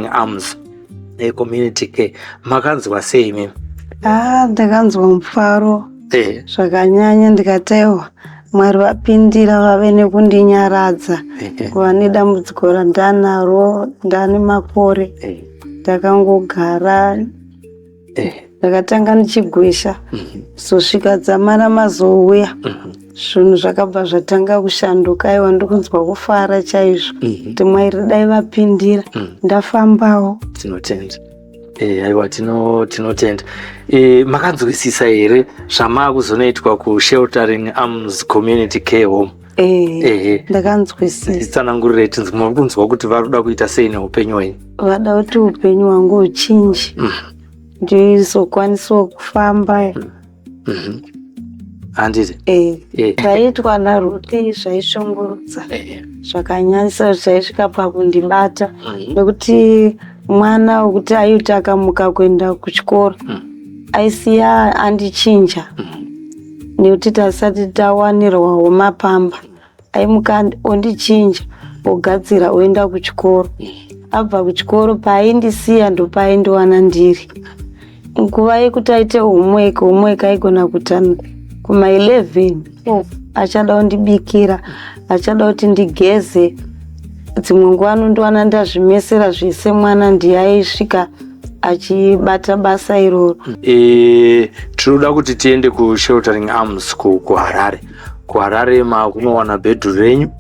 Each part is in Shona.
Arms Community Care, makanzwa sei imimi? Ah, ndakanzwa mufaro zvakanyanya, ndikati aiwa, Mwari vapindira, vave nekundinyaradza kuva nedambudziko randanaro. Ndane makore ndakangogara, ndakatanga ndichigwesha, zosvika dzamara mazouya, zvinhu zvakabva zvatanga kushanduka. Aiwa, ndikunzwa kufara chaizvo kuti Mwari dai vapindira, ndafambawo. Tinotenda. Aiwa, tinotenda. Makanzwisisa here zvamaakuzonoitwa kuSheltering Arms Community Care Home? Ehe, ndakanzwisisa. Titsanangurire tinzwe, muri kunzwa kuti vari kuda kuita sei neupenyu hwenyu? Vada kuti upenyu hwangu huchinji, ndizokwanisawo kufamba. Handiti? Zvaitwa naRuti zvaishungurudza zvakanyanyisa, zvaisvika pakundibata, nekuti mwana wekuti aiti akamuka kuenda kuchikoro, aisiya andichinja, nekuti tasati tawanirwawo mapamba. Aimuka ondichinja, ogadzira, oenda kuchikoro. Abva kuchikoro, paaindisiya ndopaindiwana ndiri. Nguva yekuti aite homework, homework aigona kuita kuma11, achada kundibikira, achada kuti ndigeze. Dzimwe nguva anondiwana ndazvimesera zvese, mwana ndiye aisvika achibata basa iroro. Tinoda kuti tiende kuSheltering Arms kuHarare. KuHarare maakunowana bhedhu renyu,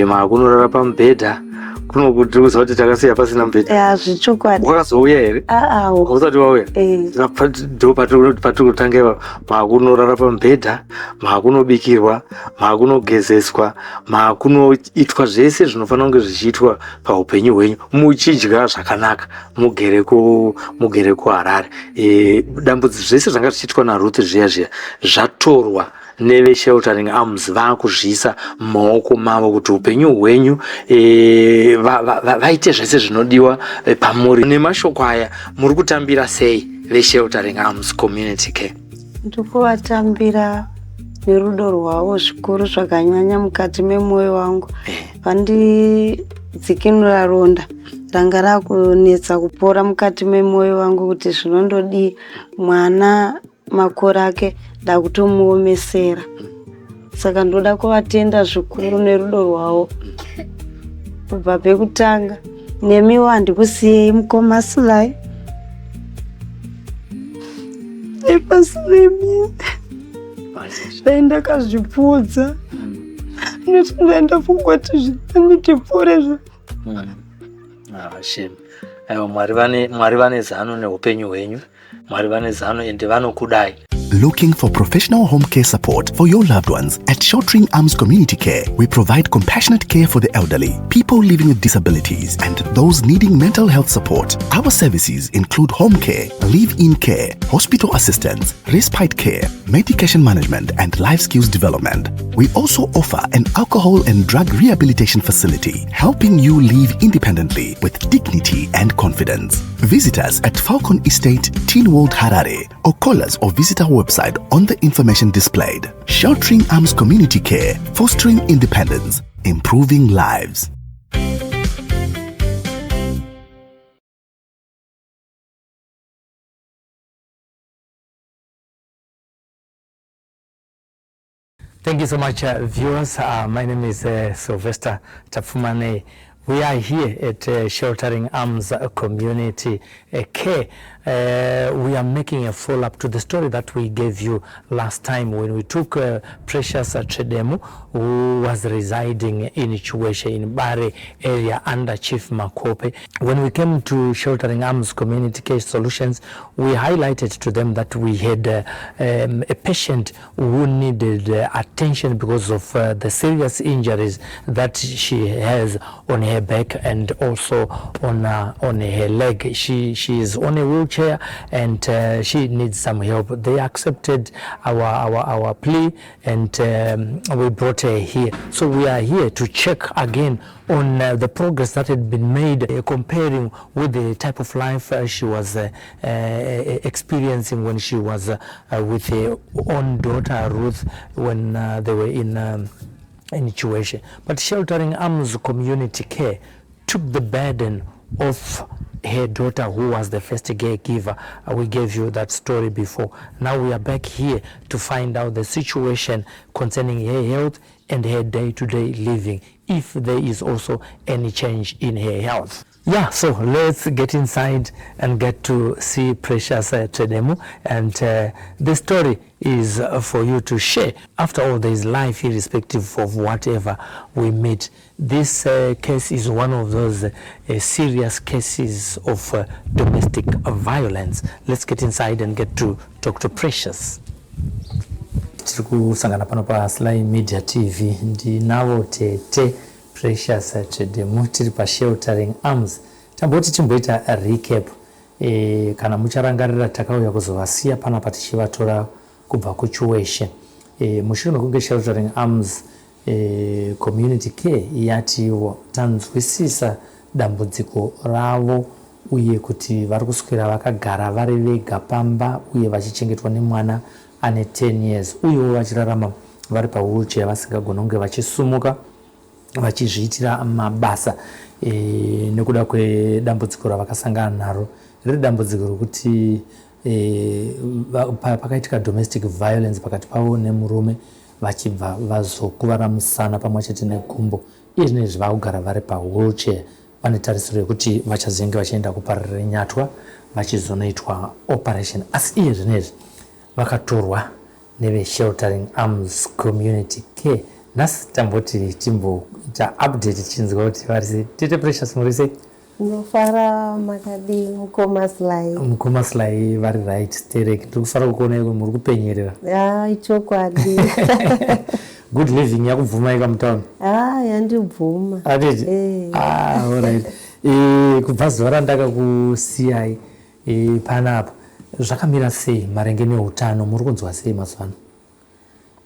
maakunorara pamubhedha. Kuno tiri kuziva kuti takasiya pasina mubhedha. Ya, zvechokwadi. Wakazouya here? Aawo. Usati wauya? Ndo patiri kutanga ipapo. Maakunorara pamubhedha, maakunobikirwa, maakunogezeswa, maakunoitwa zvese zvinofanira kunge zvichiitwa paupenyu hwenyu, muchidya zvakanaka, mugere kuHarare. Dambudziko zvese zvanga zvichiitwa naRuth zviya zviya zvatorwa neveSheltering Arms, vaakuzviisa mumaoko mavo kuti upenyu hwenyu vaite zvese zvinodiwa pamuri. Nemashoko aya, muri kutambira sei veSheltering Arms Community Care? Ndikuvatambira nerudo rwavo zvikuru zvakanyanya mukati memwoyo wangu. Vandidzikinura ronda ranga rakunetsa kupora mukati memwoyo wangu, kuti zvinondodii, mwana makore ake ndakutomuomesera. Saka ndoda kuvatenda zvikuru nerudo rwavo kubva pekutanga. Nemiwo handikusiyei, mukoma Sulai, nepasi nemi. Dai ndakazvipfuudza, nekuti ndai ndafunga kuti zvinani tipfuure. Ah, shame. Aiwa, Mwari vane zano neupenyu hwenyu. Mwari vane zano ende vanokudai. Looking for professional home care support for your loved ones? At Sheltering Arms Community Care, we provide compassionate care for the elderly, people living with disabilities, and those needing mental health support. Our services include home care, live in care, hospital assistance, respite care, medication management, and life skills development. We also offer an alcohol and drug rehabilitation facility, helping you live independently with dignity and confidence. Visit us at Falcon Estate, Teen World, Harare, or call us or visit our website on the information displayed. Sheltering Arms Community Care, fostering independence, improving lives. Thank you so much, viewers. My name is Sylvester Tapfumane. We are here at Sheltering Arms Community Care. We are making a follow-up to the story that we gave you last time when we took Precious Chedemu, who was residing in Chiweshe in Bare area under Chief Makope. When we came to Sheltering Arms Community Care Solutions, we highlighted to them that we had a patient who needed attention because of the serious injuries that she has on her back and also on her leg. She is on a wheelchair and she needs some help. They accepted our plea and we brought her here. So we are here to check again on the progress that had been made, comparing with the type of life she was experiencing when she was with her own daughter Ruth when they were in Chiweshe. But Sheltering Arms Community Care took the burden of her daughter, who was the first caregiver. We gave you that story before. Now we are back here to find out the situation concerning her health and her day-to-day living, if there is also any change in her health. Yeah, so let's get inside and get to see Precious Tedimu. And the story is for you to share. After all, there is life irrespective of whatever we meet. This case is one of those serious cases of domestic violence. Let's get inside and get to talk to Precious. Tiri kusangana pano paSly Media TV. Ndinavo tete Precious Tedimu, tiri paSheltering Arms. Tamboti timboita recap. Kana mucharangarira, takauya kuzovasiya panapa tichivatora kubva kuChiweshe mushure mekunge Sheltering Arms Community Care yatiwo tanzwisisa dambudziko ravo uye kuti vari kuswera vakagara vari vega pamba uye vachichengetwa nemwana ane 10 years, uyewo vachirarama vari pawheelchair, vasingagoni kunge vachisumuka vachizviitira mabasa nekuda kwedambudziko ravakasangana naro, riri dambudziko rokuti pakaitika domestic violence pakati pavo nemurume, vachibva vazokuvara musana pamwe chete negumbo. Iye zvinezvi vakugara vari pawheelchair, vane tarisiro yekuti vachazenge vachienda kuParirenyatwa vachizonoitwa operation. Asi iye zvinezvi vakatorwa neveSheltering Arms Community Care. Nhasi tamboti timboita update tichinzwa kuti vari sei. Tete Precious, muri sei? Ndinofara, makadii, mukoma Sly? Mukoma Sly vari right sterek. Ndiri kufara kukuonai, muri kupenyerera. Ya, ichokwadi. Good Living yakubvumai kamutauni? Ha, yandibvuma. Atiti? Eh. Ah, alright. Kubva zuva randakakusiyai panapa, zvakamira sei maringe neutano? Muri kunzwa sei mazuva ano?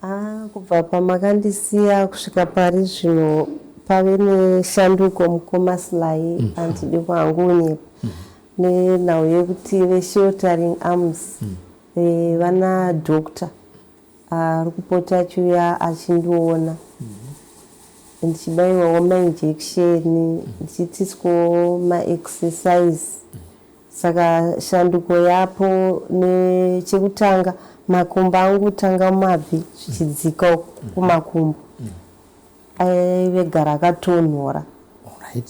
Ah, kubva pamakandisiya kusvika pari zvino pave neshanduko, mukoma Sly. Handidi kwangu unyepa nenhau yekuti veSheltering Arms vana doctor ari kupota achiuya achindiona, ndichibayiwawo mainjection, ndichiitiswawo maexercise. Saka shanduko yapo nechekutanga, makumbo angu tanga mabvi zvichidzika kumakumbo aive gara akatonhora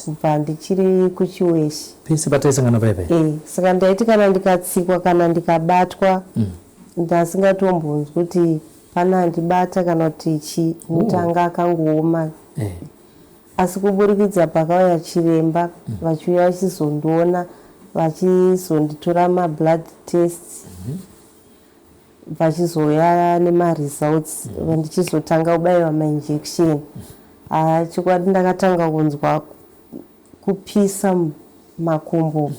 kubva ndichiri kuChiweshe. Pese pataisangana paipai? E, saka ndaiti kana ndikatsikwa kana ndikabatwa, ndasingatombonzwi kuti pana andibata kana kuti chii, mutanga akangooma. Asi kuburikidza pakauya chiremba vachiuya vachizondiona, vachizonditora mablood test, vachizouya nemaresults, ndichizotanga kubayiwa mainjection, haa, chokwadi ndakatanga kunzwa kupisa makumbo.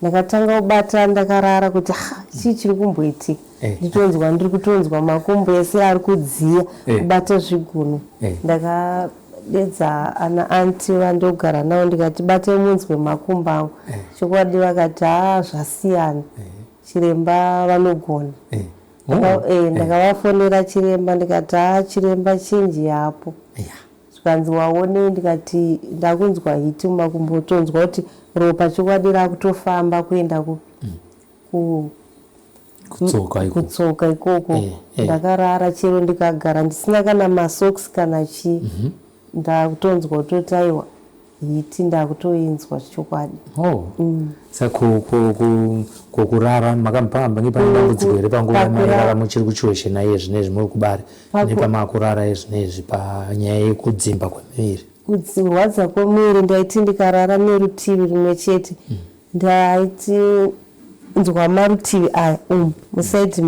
Ndakatanga kubata ndakarara kuti, "Ha, chii chiri kumboitika?" Nditonzwa, ndiri kutonzwa makumbo ese ari kudziya. Kubata zvigunwe. Ndakadedza ana aunty vandogara navo, ndikati, "Batai munzwe makumbo angu." Chokwadi vakati, "Haa, zvasiyana, chiremba vanogona." Ndakavafonera chiremba, ndikati, "Haa chiremba, change yapo." Zvikanzi, "Waonei?" Ndikati, "Ndakunzwa heat mumakumbo, tonzwa kuti ropa chokwadi rakutofamba kuenda Kutsoka iko. Kutsoka ikoko." Ndakarara, chero ndikagara ndisina kana masocks kana chii, ndakutonzwa kutoti aiwa, heat ndakutoinzwa chokwadi. Oh. Saka kurara makambopanga pane dambudziko here panguva yamairara muchiri kuChiweshe naiye zvinezvi muri kubari, nepamakurara izvinezvi, panyaya yekudzimba kwemuviri? Kurwadza kwemuviri, ndaiti ndikarara nerutivi rimwe chete, ndaiti nzwa marutivi aya muside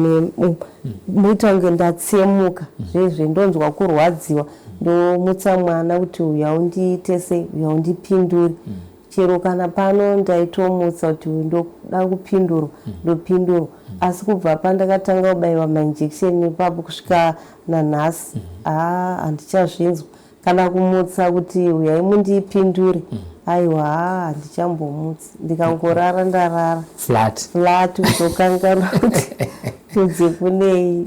muita kunge ndatsemuka zvezve, ndonzwa kurwadziwa, ndomutsa mwana kuti, "Uya undiite sei, uya undipindure." Chero kana pano ndaitomutsa kuti ndoda kupindurwa, ndopindurwa. Asi kubva pandakatanga kubayiwa mainjection ipapo kusvika nanhasi, haa, handichazvinzwa kana kumutsa kuti, "Uyai mundipindure." Aiwa, haa, handichambomutsi. Ndikangorara, ndarara. Flat. Flat, kutokanganwa kuti kunze kunei.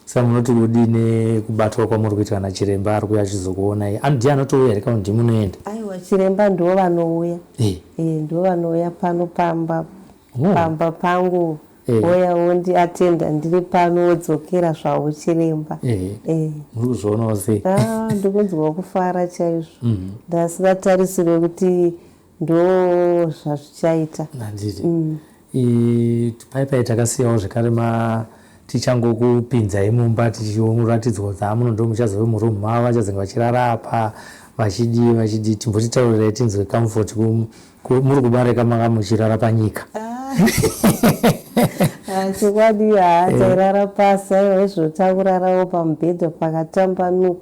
Saka munoti kudini kubatwa kwamuri kuita nachiremba ari kuuya achizokuonai? Ndiye anotouya here kana ndimunoenda? Aiwa. Chiremba ndo vanouya. Ndo vanouya pano pamba. Pamba pangu. Oya wondiatenda ndiri pano, wodzokera zvavo chiremba. Muri kuzvionawo sei? Ah, ndikunzwa kufara chaizvo. Ndasingatarisire kuti ndo zvazvichaita. Handiti pai pai takasiyawo zvekare ma tichangokupinzai mumba, tichiuratidzwa kuti hamuno ndo muchazove muroom mavo, vachazenge vachirara apa, vachidii vachidii. Timbotitaurirai tinzwe comfort muri kubareka manga muchirara panyika. Ah, chokwadi, haa, tairara pasi. Aiwa, izvo takurarawo pamubhedha pakatambanuka,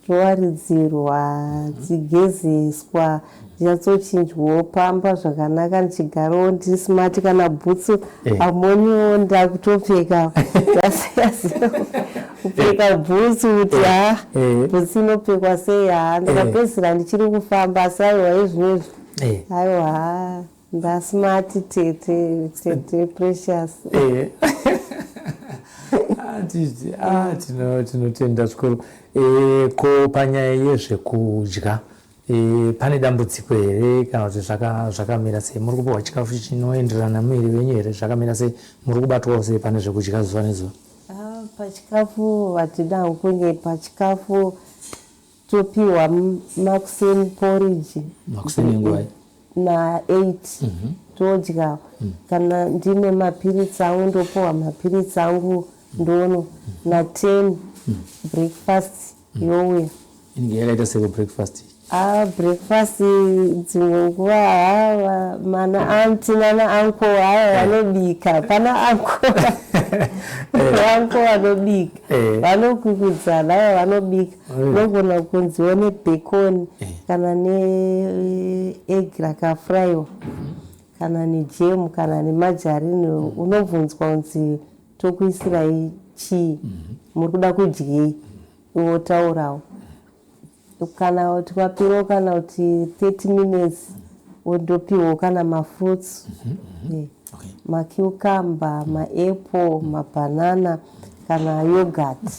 towaridzirwa, tigezeswa, ndinyatsochinjwawo pamba zvakanaka, ndichigarawo ndiri smart. Kana bhutsu amoniwo ndakutopfeka, ndasiyaziva kupfeka bhutsu kuti ha, bhutsu inopfekwa sei. Ha, ndikapedzisira ndichiri kufamba, asi aiwa, izvinezvi aiwa, ha, ndasmart, tete, tete Precious. Ah, tinotenda zvikuru. Ko panyaya yezvekudya, pane dambudziko here kana kuti zvakamira sei? Muri kupiwa chikafu chinoenderana nemuviri wenyu here? Zvakamira sei? Muri kubatwawo sei pane zvekudya zuva nezuva? Ah, pachikafu hatida kunge pachikafu topiwa makuseni porridge. Makuseni nguwai? Na8 todya. Kana ndine mapiritsi angu, ndopiwa mapiritsi angu, ndono. Na10 breakfast youya. Inenge yakaita sei kubreakfast? Ah, breakfast dzimwe nguva, ha, mana aunty nana uncle haya vanobika. Pana uncle, uncle vanobika, vanokukudzana, aya vanobika. Unogona kunziwo nebacon kana neegg rakafraiwa kana nejam kana nemajarini. Unobvunzwa kunzi tokuisirai chii, muri kuda kudyei, wotaurawo. Kana tikapirawo kana kuti 30 minutes, wondopiwawo kana mafruits, macucumber, maapple, mabanana kana yogurt.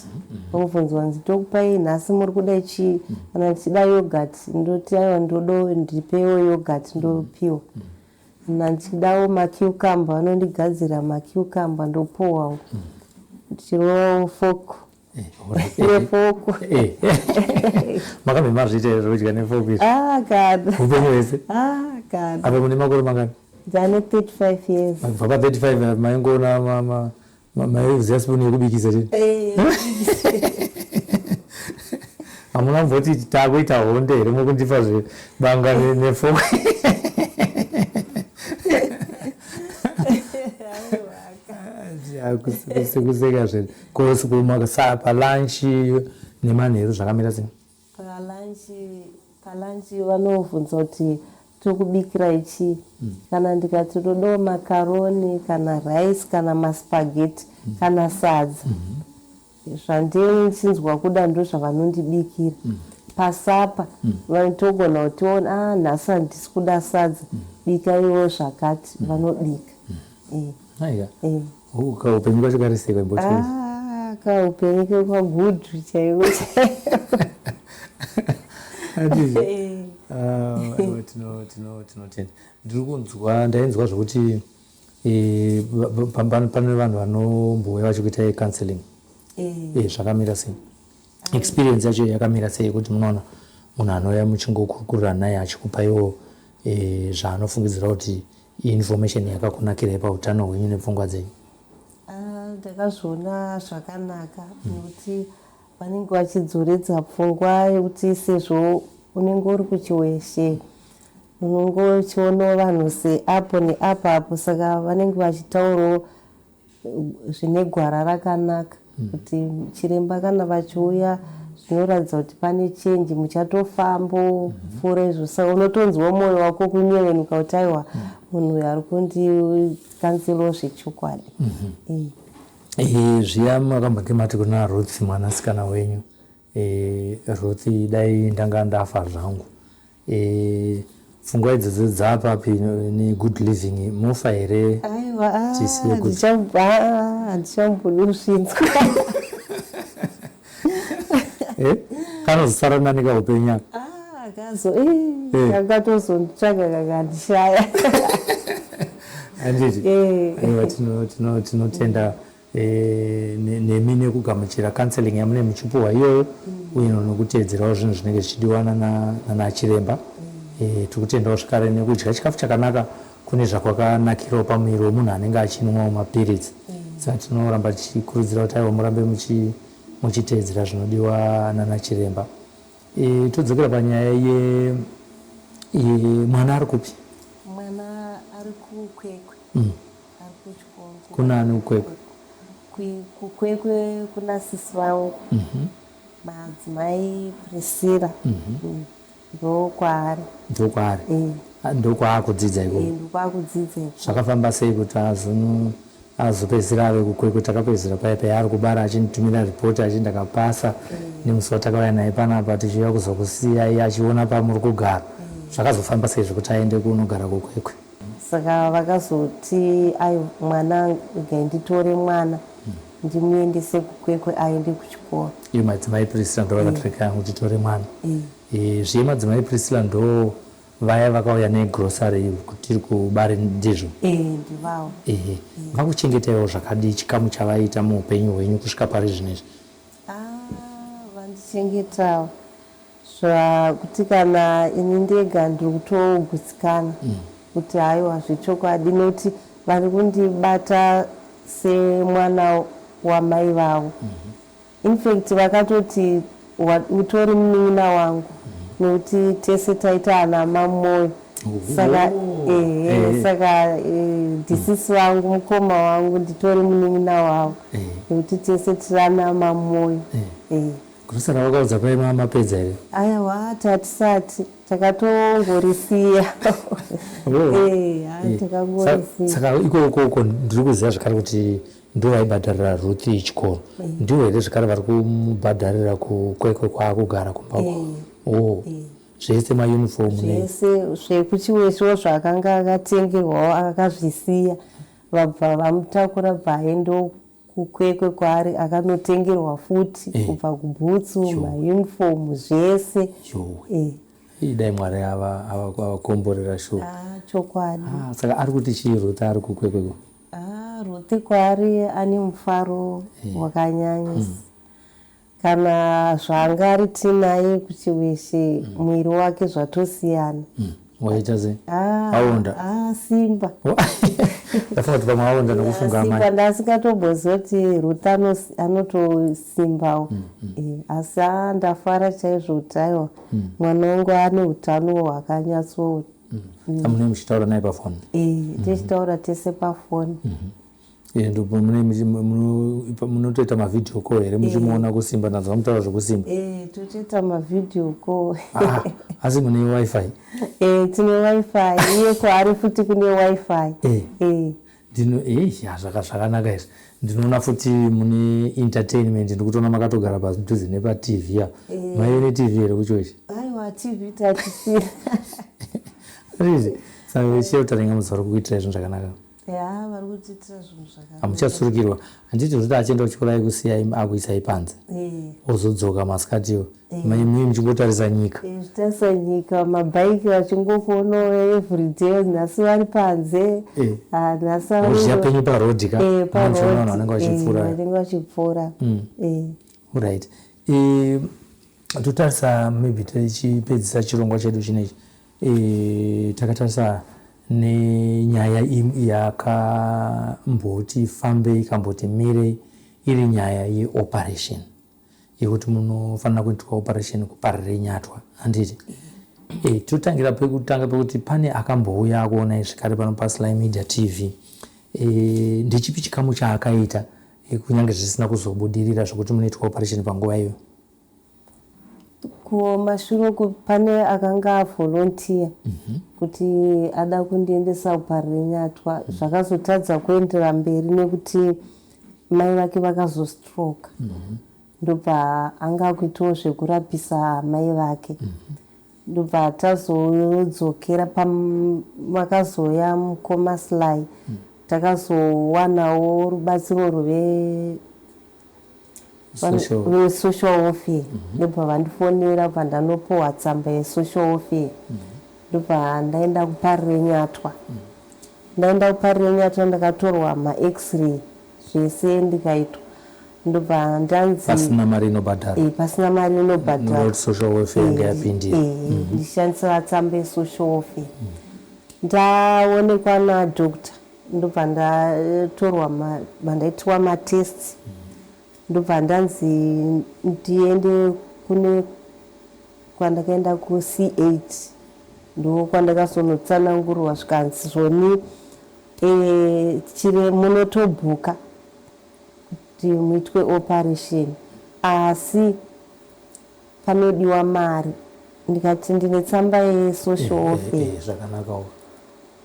Unobvunzwa kunzi tokupai nhasi, muri kuda chii? Kana ndichida yogurt, ndoti aiwa, ndodo, ndipewo yogurt, ndopiwa. Kana ndichidawo macucumber, vanondigadzira macucumber, ndopuwawo, ndichirovawo fork nefork. Makambe mazviita here zvekudya nefork izvi? Ah, kana. Upenyu hwese? Ah, kana. Apa mune makore mangani? Ndane 35 years. Kubva pa35 maingoona maiziva spoon yekubikisa chete? Eh. Hamuna kumboti takuita honde here, mukundipa zvebanga nefork? Kuseka zvedu. Palunch nemanheru zvakamira sei? Palunch vanobvunza kuti tokubikirai chii. Kana ndikati todawo makaroni kana rice kana maspaghetti kana sadza, zvandinenge ndichinzwa kuda ndo zvavanondibikira. Pasupper vanotogona kutiona, a, nhasi handisi kuda sadza, bikaiwo zvakati, vanobika. Aiwa, kaupenyu kacho kari sei kaimboti? Ah, kaupenyu kekwagood chaiko. Handizvo? Aiwa, tinotenda. Ndiri kunzwa, ndainzwa zvokuti pane vanhu vanombouya vachikuitai counseling. Zvakamira sei? Experience yacho yakamira sei, kuti munoona munhu anouya muchingokurukurira naye, achikupaiwo zvaanofungidzira kuti information yakakunakirai pautano hwenyu nepfungwa dzenyu? Ah, ndakazviona zvakanaka nekuti vanenge vachidzoredza pfungwa yekuti sezvo unenge uri kuchiweshe, unenge uchionawo vanhu seapo neapo apo, saka vanenge vachitaurawo zvine gwara rakanaka kuti chiremba kana vachiuya zvinoratidza kuti pane change, muchatofambo pfuura izvo. Saka unotonzwa mwoyo wako kunyevenuka kuti aiwa, munhu uyu ari kundicounselawo zvechokwadi. Zviya makambonge mati kuna Ruth, mwanasikana wenyu, Ruth, dai ndanga ndafa zvangu. Pfungwa idzodzo dzapapi negood living? Mufa here? Aiwa. Tisiye Handichambodi kusvinzwa. Kanozosara nani kaupenyu aka? Kazo. Kakatozonditsvaga kakandishaya. Handiti? Aiwa, tinotenda nemi nekugamuchira counseling yamune muchipuhwa iyoyo, uye nokuteedzerawo zvinhu zvinenge zvichidiwa nanachiremba. Tiri kutendawo zvekare nekudya chikafu chakanaka, kune zvakwakanakirawo pamuviri wemunhu anenge achinwawo mapiritsi. Saka tinoramba tichikurudzira kuti aiwa, murambe muchiteedzera zvinodiwa nanachiremba. Todzokera panyaya yemwana ari kupi? Mwana ari kuKwekwe. Ari kuchikoro. Kunani kuKwekwe? KuKwekwe kuna sisi vangu, madzimai Priscilla. Ndokwaari. Ndokwaari? Ndokwaakudzidza ikoko? Ndokwakudzidza ikoko. Zvakafamba sei kuti azopedzisira ave kuKwekwe? Takapedzisira paya paya ari kubara achinditumira ripoti achiti ndakapasa, nemusi watakauya naye panapa tichiuya kuzokusiyai achiona pamuri kugara. Zvakazofamba sei zvekuti aende kunogara kuKwekwe? Saka vakazoti ai, mwana regai nditore mwana ndimuendese kuKwekwe aende kuchikoro. Iyo madzimai Priscilla ndo vakatireka kuti tore mwana. Zviye madzimai Priscilla ndo vaya vakauya negrocery tiri kubare, ndizvo? Ndivavo. Ehe, vakuchengetaiwo zvakadii, chikamu chavaita muupenyu hwenyu kusvika pari zvinezvi? Ah, vandichengetawo zvakuti kana ini ndega ndiri kutogutsikana kuti haiwa, zvechokwadi, nokuti vari kundibata semwana wamai vavo. In fact vakatoti utori munin'ina wangu, nokuti tese taita ana mamoyo. Saka saka ndisisi vangu, mukoma wangu, nditori munin'ina wavo, nekuti tese tiri ana mamoyo. Grocery vakaudza pai mapedza here? Aiwa, tatisati, takatongorisiya. Takangorisiya. Saka ikokoko ndiri kuziva zvekare kuti ndo vaibhadharira Ruth chikoro. Ndivo here zvekare vari kumubhadharira kuKwekwe kwaakugara kumba? Oh, zvese mauniform? Zvese zvekuChiweshewo zvaakanga akatengerwawo akazvisiya, vabva vamutakura, bva aendawo kuKwekwe kwaari akanotengerwa futi, kubva kubhutsu, mauniform, zvese. Dai Mwari avakomborera sure. Ah, chokwadi. Ah, saka ari kuti chii Ruth ari kuKwekweko? Ah, Ruth kwaari ane mufaro wakanyanyisa. Kana zvanga ari tinaye kuChiweshe, muviri wake zvatosiyana. Waita sei? Ah, Aonda? Ah, simba. Ndafunga kuti pamwe aonda nekufunga amai. Simba, ndasingatomboziva kuti Ruth anotosimbawo. Asi ndafara chaizvo kuti aiwa, mwana wangu ane utano hwakanyatso. Amunei muchitaura naye pafoni? Tichitaura tese pafoni. Ndipo munotoita mavideo call here muchimuona kusimba? Ndanzwa mutaura zvekusimba. Totoita mavideo call. Ah, asi mune WiFi? Tine WiFi, iye kwaari futi kune WiFi. Ndino ya, zvakanaka izvi. Ndinoona futi mune entertainment, ndikutoona makatogara padhuze nepaTV apa. Maive neTV here kuChiweshe? Aiwa, TV tatisina. Rizi saka Sheltering Arms vari kukuitirai zvinhu zvakanaka. Ya, vari kutiitira zvinhu zvakanaka. Hamuchasurukirwa, handiti? Kuti achienda kuchikoro aikusiyai, akuisai panze, ozodzoka masikatiwo, mui muchingotarisa nyika. Zvitarisa nyika, mabhaiki vachingokuonawo everyday, nhasi vari panze. Ah, nhasi Mozviya penyu parodhi ka? Muchiona vanhu vanenge vachipfuura. Vanenge vachipfuura. Alright, totarisa maybe tichipedzisa chirongwa chedu chinechi, takatarisa nenyaya yakamboti fambei, ikamboti mirei, iri nyaya yeoperation yekuti munofanira kuitwa operation kuParirenyatwa, handiti? Totangira pekutanga pekuti pane akambouya akuonai zvekare pano paSly Media TV. Ndechipi chikamu chaakaita, kunyange zvisina kuzobudirira zvokuti munoitwa operation panguva iyo? Kumashure uku pane akanga avolunteer kuti ada kundiendesa kuParirenyatwa. Zvakazotadza kuendera mberi nekuti mai vake vakazostroka, ndobva anga kuitawo zvekurapisa mai vake, ndobva tazodzokera pamakazoya mukoma Sly. Takazowanawo rubatsiro rweve Social. Vesocial welfare, ndobva vandifonera, bva ndanopuhwa tsamba yesocial welfare. Ndobva ndaenda kuParirenyatwa. Ndaenda kuParirenyatwa, ndakatorwa maX-ray zvese ndikaitwa, ndobva ndanzi Pasina mari inobhadharwa? Pasina mari inobhadharwa. Not social welfare yanga yapindira? Ndichishandisa tsamba yesocial welfare. Ndaonekwa nadoctor, ndobva ndatorwa mandaitiwa matest, ndobva ndanzi ndiende kune kwandakaenda kuC8. Ndo kwandakazonotsanangurwa, zvikanzi zvoni chire munotobhuka kuti muitwe operation, asi panodiwa mari. Ndikati ndine tsamba yesocial welfare. Zvakanakawo.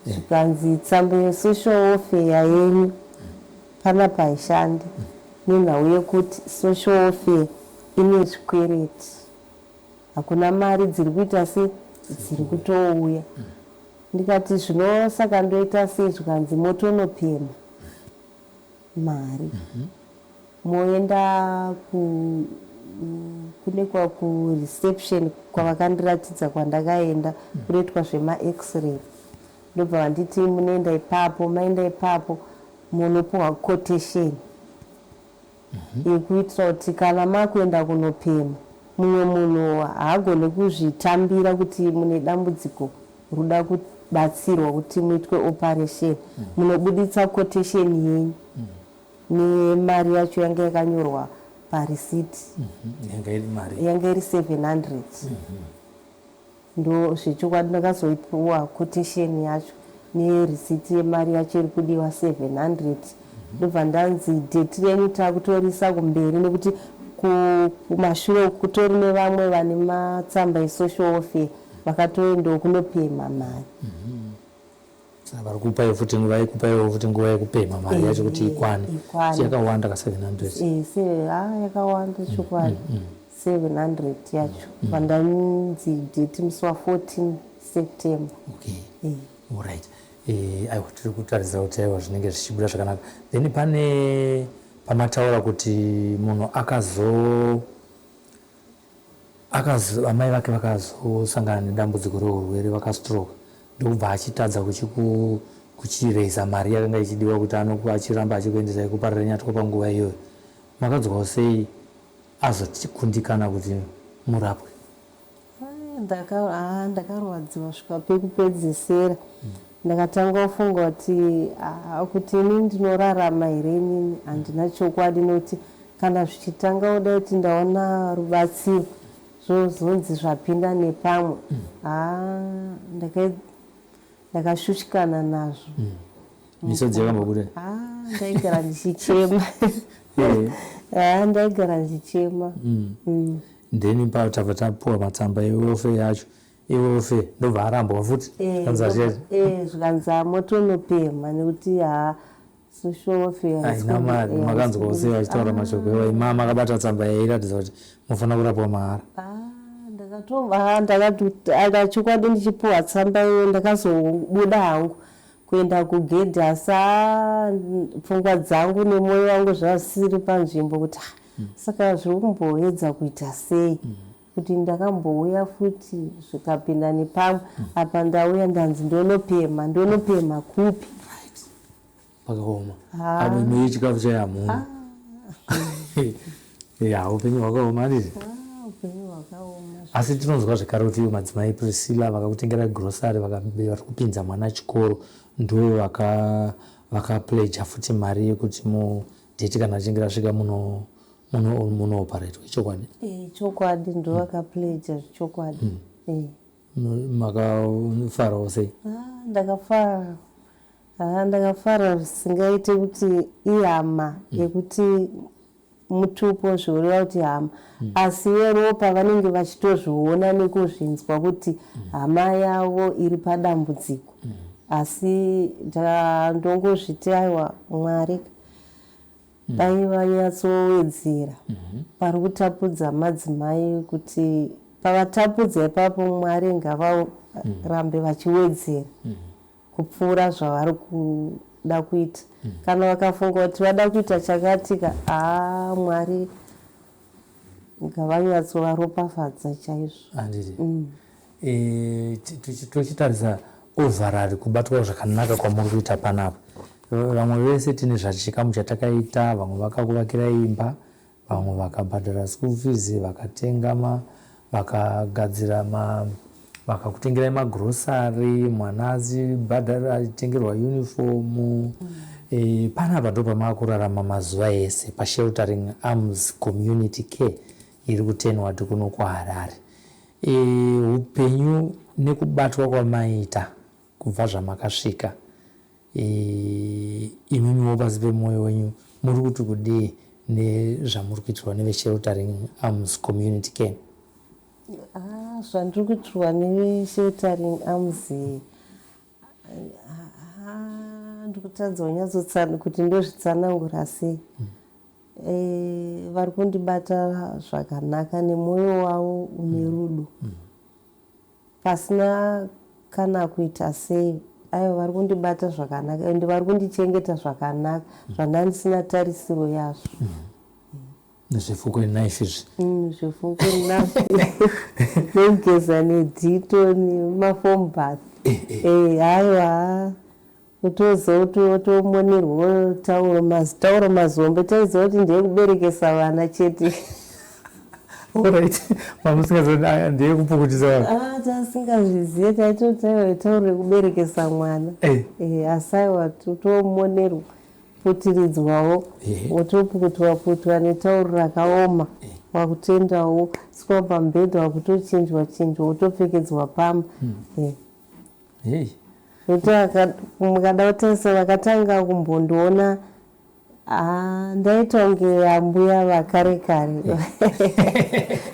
Zvikanzi tsamba yesocial welfare yenyu panapa haishandi, nenhau yekuti social welfare ine zvikwereti, hakuna mari dziri kuita se dziri kutouya. Ndikati zvino saka ndoita sei? Zvikanzi motonopemha mari, moenda kune kureception kwavakandiratidza kwandakaenda kunoitwa zvemaX-ray. Ndobva vanditi munoenda ipapo, maenda ipapo munopiwa quotation yekuitira kuti kana makuenda kunopemha, mumwe munhu haagoni kuzvitambira kuti mune dambudziko ruda kubatsirwa kuti muitwe operation. Munobuditsa quotation yenyu nemari yacho yanga yakanyorwa parisiti. Yanga iri mari? Yanga iri 700. Ndo zvechokwadi, ndakazoipiwa quotation yacho nerisiti yemari yacho iri kudiwa 700. Ndobva ndanzi date renyu takutorisa kumberi, nekuti kumashure uku kutori nevamwe vane matsamba esocial welfare vakatoendawo kunopemha mari. Saka vari kupaiwo futi, vaikupaiwo futi nguva yekupemha mari yacho kuti ikwane? Ikwane. Yakawanda ka 700. Se ha, yakawanda chokwadi, 700 yacho. Vandanzi date musi wa14 September. Alright. Aiwa, tiri kutaridza kuti aiwa, zvinenge zvichibuda zvakanaka. Then pane pamataura kuti munhu akazo amai vake vakazosangana nedambudziko reurwere, vakastroke, ndokubva achitadza kuchireza mari yakanga ichidiwa kuti achiramba achikuendesai kuParirenyatwa panguva iyoyo. Makanzwawo sei azokundikana kuti murapwe? Ndakarwadziwa svika pekupedzesera. Ndakatanga kufunga kuti kuti ini ndinorarama here? Inini handina chokwadi, nokuti kana zvichitanga kudai kuti ndaona rubatsiro, zvozonzi zvapinda nepamwe, ha, ndakashushikana nazvo. Misodzi yakambobuda? Ndaigara ndichichema. Ndaigara ndichichema. Then tabva tapuwa matsamba ewelfare yacho, ewelfare ndobva arambwa futi? Kanzi achiati Zvikanzi motonopemha nekuti ha, social welfare haina mari. Makanzwawo sei vachitaura mashoko iwayo, mama akabata tsamba yairatidza kuti mufanira kurapwa mahara? Ndakati chokwadi ndichipuhwa tsamba iyoyo, ndakazobuda hangu kuenda kugedhi, asi pfungwa dzangu nemwoyo wangu zvasiri panzvimbo kuti saka zviri kumboedza kuita sei, kuti ndakambouya futi zvikapinda nepamwe, apa ndauya ndanzi ndonopemha. Ndonopemha kupi? Pakaoma. Apo imwe chikafu chai hamuna. Ya, upenyu hwakaoma, handiti? Upenyu hwakaoma. Asi tinonzwa zvekare kuti ivo madzimai Priscilla vakakutengera grocery, vari kupinza mwana chikoro, ndo vakapledger futi mari yekuti mudate kana achinge rasvika munooparetwa. Ichokwadi? Chokwadi, ndo vakapledger zvechokwadi. Makafarawo sei? Ndakafara. Ndakafara zvisingaite, kuti ihama yekuti mutupo, zvoreva kuti hama, asi veropa vanenge vachitozviona nekuzvinzwa kuti hama yavo iri padambudziko. Asi ndongozviti aiwa, Mwari dai vanyatsowedzera pari kutapudza madzimai, kuti pavatapudza ipapo, Mwari ngavarambe vachiwedzera kupfuura zvavari kuda kuita. Kana vakafunga kuti vada kuita chakatika, haa, Mwari ngavanyatsovaropafadza chaizvo. Handiti? Eh, tochitarisa overall kubatwa zvakanaka kwamuri kuita panapa. Vamwe vese tine zvachikamu chatakaita, vamwe vakakuvakira imba, vamwe vakabhadhara school fees, vakatenga ma vakagadzira ma vakakutengerai magrosari, mwana achibhadhara achitengerwa uniform. Panapa ndo pamaakurarama mazuva ese paSheltering Arms Community Care iri kuTenward kuno kuHarare. Upenyu nekubatwa kwamaita kubva zvamakasvika, imimiwo pasi pemwoyo wenyu muri kuti kudii nezvamuri kuitirwa neveSheltering Arms Community Care? Ah, zvandiri kuitirwa neveSheltering Arms, ah, ndiri kutadza kunyatsotsana kuti ndozvitsanangura sei. Vari kundibata zvakanaka nemwoyo wavo une rudo, pasina kana kuita sei. Aiwa, vari kundibata zvakanaka ende vari kundichengeta zvakanaka zvandandisina tarisiro yazvo. Nezvefork neknife izvi? Zvefork neknife nekugeza neDettol nemafoam bath. Aiwa, kutozotomonerwa tauro, mazitauro mazombe, taiziva kuti ndeyekuberekesa vana chete. Alright, mamusingazivi ndeyekupukutisa vanhu? Ah, tasingazvizive, taitoti aiwa, itauro rekuberekesa mwana. Asi aiwa, totomonerwa, putiridzwawo, wotopukutwa putwa netauro rakaoma, wakutendawo sikwa pamubhedha, wakutochinjwa chinjwa, wotopfekedzwa pamba. Nokuti mukada kutarisa vakatanga kumbondiona, ah, ndaita kunge ambuya vakare kare,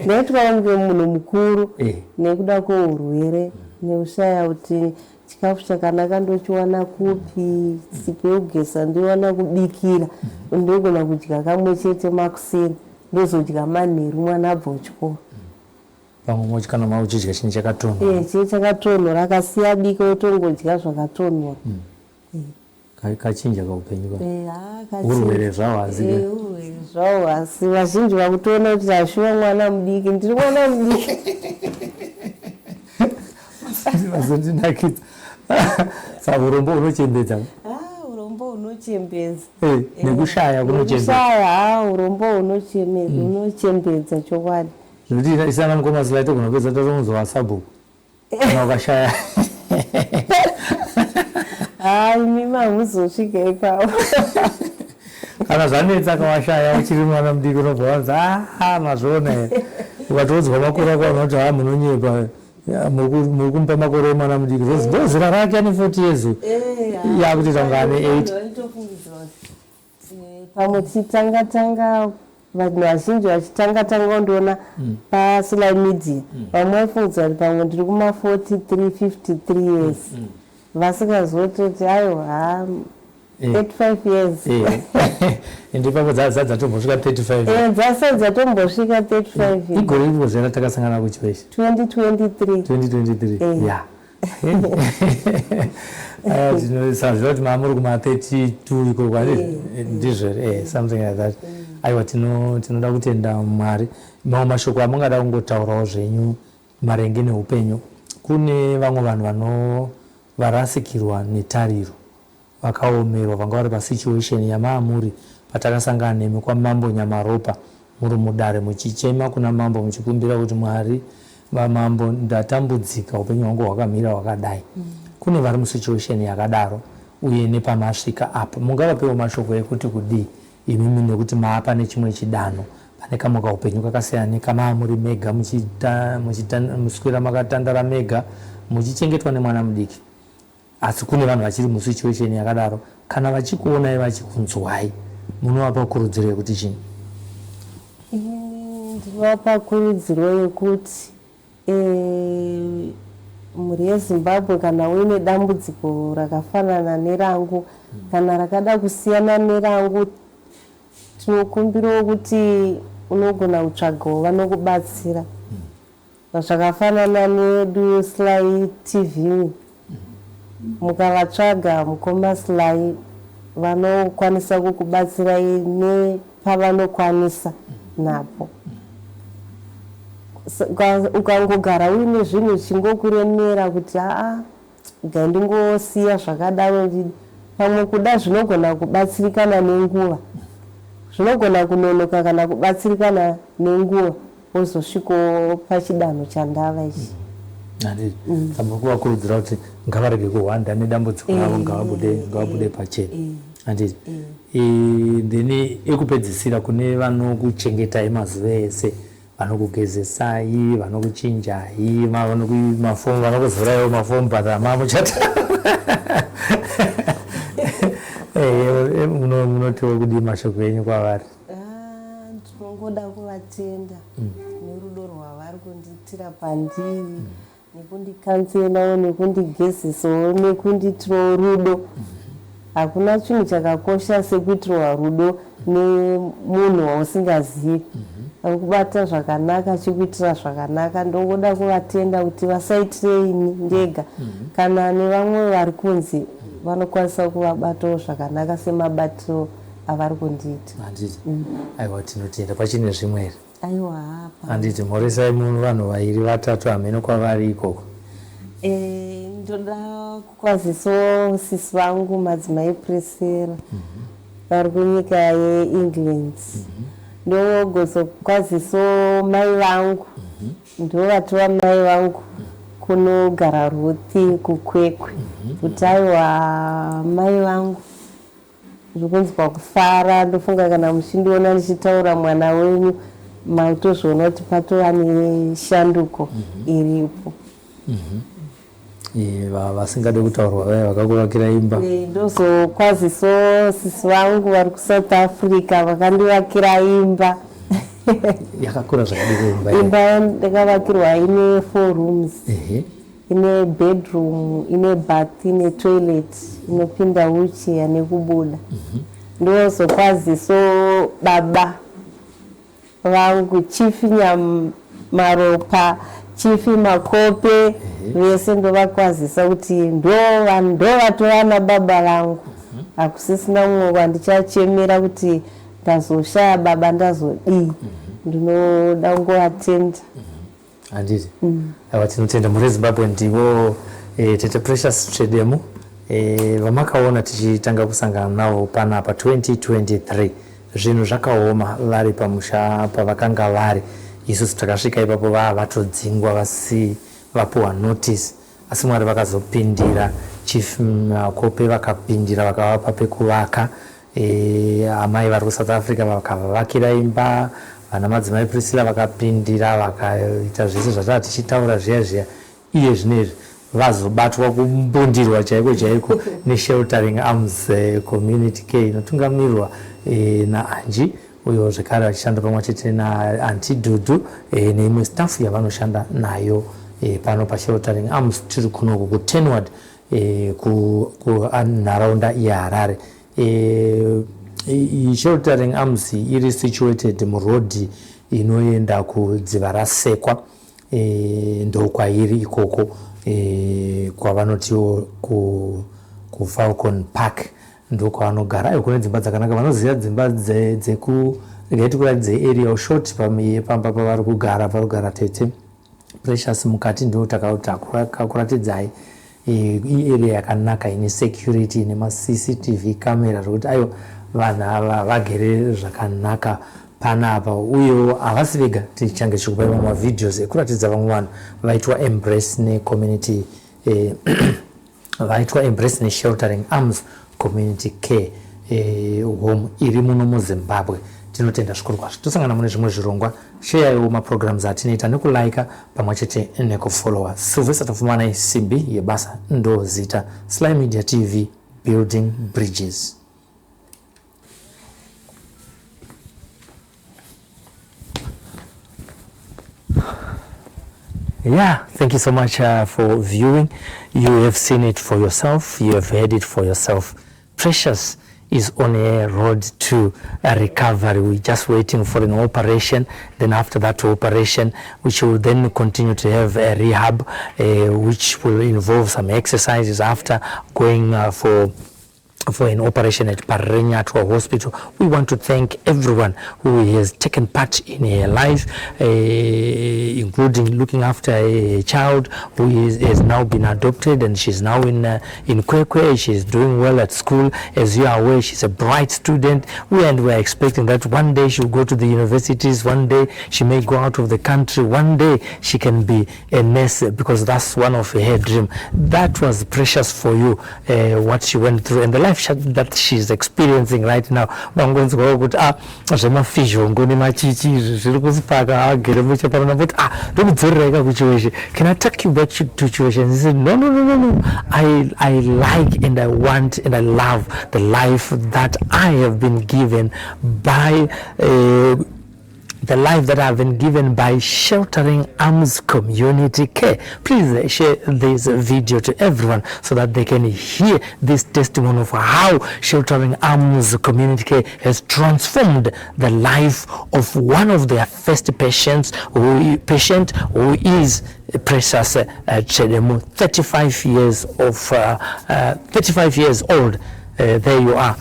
ndaitwa kunge munhu mukuru nekuda kweurwere nekushaya kuti chikafu chakanaka ndochiwana kupi, sipo yekugeza ndoiwana kubikira. Ndogona kudya kamwe chete makuseni, ndozodya manheru mwana abva kuchikoro. Pamwe mochi kana mauchidya chinhu chakatonhora. Chinhu chakatonhora, akasiya bika, otongodya zvakatonhora. Kachinja kaupenyu ka. Ha, kachinja. Urwere zvawo asi. Urwere zvawo, asi vazhinji vakutoona kuti ashuwa mwana mudiki, ndiri mwana mudiki. Mazondinakidza. Saka urombo hunochembedza. Ah, urombo hunochembedza. Nekushaya kunochembedza. Nekushaya, ha, urombo hunochembedza chokwadi. Zvekuti isana mukoma Sly togona kupedza tatonzwa sabhuku kana ukashaya. Ha, imi hamuzosvika ipapo. Kana zvanetsa kawashaya uchiri mwana mudiki, unobva wanzi, "Ah, mazviona here?" Ukatoudzwa makore ako, vanoti, "Ha, munonyepa. Ya, muri kumupa makore emwana mudiki." Zvozi ndo zera rake, ane 40 years, yakutoita kunge ane 8. Pamwe tichitanga tanga, vanhu vazhinji vachitanga tanga kundiona paSly Media, vamwe vaifungidzira kuti pamwe ndiri kuma 43, 53 years, vasingazototi aiwa, ha, 35 years. Ende ipapo dzatombosvika 35. Dzasati dzatombosvika 35 years. Igore riripo zera takasangana kuchiweshe? 2023. 2023. Ya, tinosaziva kuti maamuri kuma 32 ikoko, ndizvo here? Something like that. Aiwa, tinoda kutenda Mwari. Mamwe mashoko amungada kungotaurawo zvenyu maringe neupenyu kune vamwe vanhu vano varasikirwa netariro, vakaomerwa, vanga vari pasituation yamaamuri patakasangana nemi kwaMambo Nyamaropa, muri mudare muchichema kuna mambo, muchikumbira kuti, "Mwari vamambo, ndatambudzika, upenyu hwangu hwakamira hwakadai"? Kune vari musituation yakadaro uye nepamasvika apa, mungavapewo mashoko ekuti kudii imimi, nekuti maapa nechimwe chidanho, pane kamwe kaupenyu kakasiyana nekamaa muri mega, muswera makatandara mega, muchichengetwa nemwana mudiki? Asi kune vanhu vachiri musituation yakadaro, kana vachikuonai, vachikunzwai, munovapa kurudziro yekuti chii? Inini ndinopa kurudziro yekuti mhuri yeZimbabwe, kana uine dambudziko rakafanana nerangu kana rakada kusiyana nerangu, tinokumbirawo kuti unogona kutsvagawo vanokubatsira, zvakafanana nedu Sly TV. Mukavatsvaga mukoma Sly, vanokwanisa kukubatsirai nepavanokwanisa napo. Ukangogara uine zvinhu zvichingokuremera kuti aa, gai ndingosiya zvakadaro, pamwe kuda zvinogona kubatsirikana nenguva, zvinogona kunonoka kana kubatsirikana nenguva, wozosvikawo pachidanho chandava ichi. Handiti saka kuvakurudzira kuti ngavarege kuhwanda nedambudziko ravo, ngavabude pachena, handiti? Then ekupedzisira, kune vanokuchengetai mazuva ese, vanokugezesai, vanokuchinjai, mafomu, vanokuzoraiwo mafomu patama muchata, munotiwo kudii? Mashoko enyu kwavari? Ah, ndinongoda kuvatenda nerudo rwavari kundiitira pandiri, nekundikanzelawo, nekundigezesawo, nekundiitirawo rudo. Hakuna chinhu chakakosha sekuitirwa rudo nemunhu wausingazivi, akubata zvakanaka, achikuitira zvakanaka. Ndongoda kuvatenda kuti vasaitire ini ndega, kana nevamwe vari kunzi vanokwanisa kuvabatawo zvakanaka semabatiro avari kundiita. Handiti? Aiwa, tinotenda. Pachine zvimwe here? Aiwa, hapa. Handiti, mhoresai munhu, vanhu vairi vatatu, hameno kwavari ikoko. Ndoda kukwazisawo sisi vangu, madzimai Priscilla, vari kunyika yeEngland. Ndogozokwazisawo mai vangu, ndovatova mai vangu kunogara Ruthi kuKwekwe, kuti aiwa, mai vangu, ndiri kunzwa kufara. Ndofunga kana muchindiona ndichitaura mwana wenyu, maitozviona kuti patova neshanduko iripo. Vasingade kutaurwa vaya vakakuvakira imba? Ndozokwazisawo sisi vangu vari kuSouth Africa vakandivakira imba. Yakakura zvakadii imba? Imba ndakavakirwa ine four rooms, ine bedroom, ine bath, ine toilet inopinda wheelchair nekubuda. Ndozokwazisawo baba vangu, Chief Nyamaropa, Chief Makope, vese ndovakwazisa kuti ndovatova nababa vangu. Hakusisina mumwe wandichachemera kuti ndazoshaya baba, ndazodii. Ndinoda kungovatenda. Handiti? Aiwa, tinotenda. Mhuri yeZimbabwe, ndivo Tete Precious Tsvedemu vamakaona tichitanga kusangana navo panapa 2023. Zvinhu zvakaoma vari pamusha pavakanga vari. Isusu takasvika ipapo vava vatodzingwa, vasi vapuhwa notice, asi Mwari vakazopindira. Chief Makope vakapindira, vakavapa pekuvaka. Amai vari kuSouth Africa vakavavakira imba. Vana madzimai Priscilla vakapindira, vakaita zvese zvataa tichitaura zviya zviya. Iye zvinezvi vazobatwa, kumbundirwa chaiko chaiko neSheltering Arms Community Care inotungamirirwa naAnji uyo, zvekare vachishanda pamwe chete naAnti Dudu neimwe staff yavanoshanda nayo pano paSheltering Arms. Tiri kunoku kuTenward, kunharaunda yeHarare. Sheltering Arms iri situated murodhi inoenda kuDziva Rasekwa, ndokwairi ikoko, kwavanotiwo kuFalcon Park, ndokwavanogara. Aiwa, kune dzimba dzakanaka. Vanoziva dzimba dzeku, regai tikuratidze aerial shot pamba pavari kugara, pari kugara Tete Precious. Mukati ndo takakuratidzai. Iarea yakanaka, ine security, ine maCCTV camera, zvokuti aiwa, vanhu ava vagere zvakanaka panapa. Uyewo havasi vega, tichange tichikupai mamwe mavideos ekuratidza vamwe vanhu vaitwa embrace necommunity, vaitwa embrace neSheltering Arms Community Care Home iri muno muZimbabwe. Tinotenda zvikuru kwazvo. Tosangana mune zvimwe zvirongwa. Sheyaiwo maprograms atinoita nekulaika pamwe chete nekufollowa. Sylvester Tapfumanai, Simbi Yebasa ndo zita. Sly Media TV, building bridges. Yeah, thank you so much for viewing. You have seen it for yourself, you have heard it for yourself. Precious is on a road to a recovery. We're just waiting for an operation. Then after that operation, which will then continue to have a rehab, which will involve some exercises after going for For an operation at Parirenyatwa Hospital. We want to thank everyone who has taken part in her life, including looking after a child who has now been adopted, and she's now in Kwekwe. She's doing well at school. As you are aware, she's a bright student. And we're expecting that one day she'll go to the universities, one day she may go out of the country, one day she can be a nurse, because that's one of her dream. That was precious for you, what she went through and the life that she's experiencing right now. Mangonzwawo kuti ah, zvemafizhongo nemachichi izvi zviri kusipaka agere muchaparana kuti ah, ndokudzoreraika kuChiweshe. "Can I take you back to Chiweshe?" And he said, No. I like and I want and I love the life that I have been given by the life that I've been given by Sheltering Arms Community Care." Please share this video to everyone so that they can hear this testimony of how Sheltering Arms Community Care has transformed the life of one of their first patient who is Precious Chedemu, 35 years old. There you are.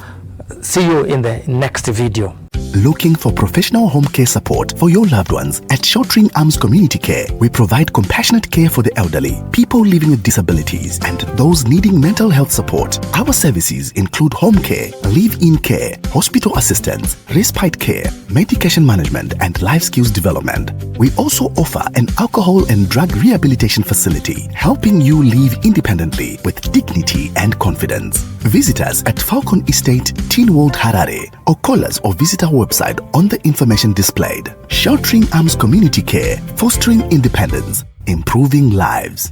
See you in the next video. Looking for professional home care support for your loved ones? At Sheltering Arms Community Care, we provide compassionate care for the elderly, people living with disabilities, and those needing mental health support. Our services include home care, live in care, hospital assistance, respite care, medication management, and life skills development. We also offer an alcohol and drug rehabilitation facility, helping you live independently with dignity and confidence. Visit us at Falcon Estate, Teen World, Harare, or call us or visit our website on the information displayed. Sheltering Arms Community Care, fostering independence, improving lives.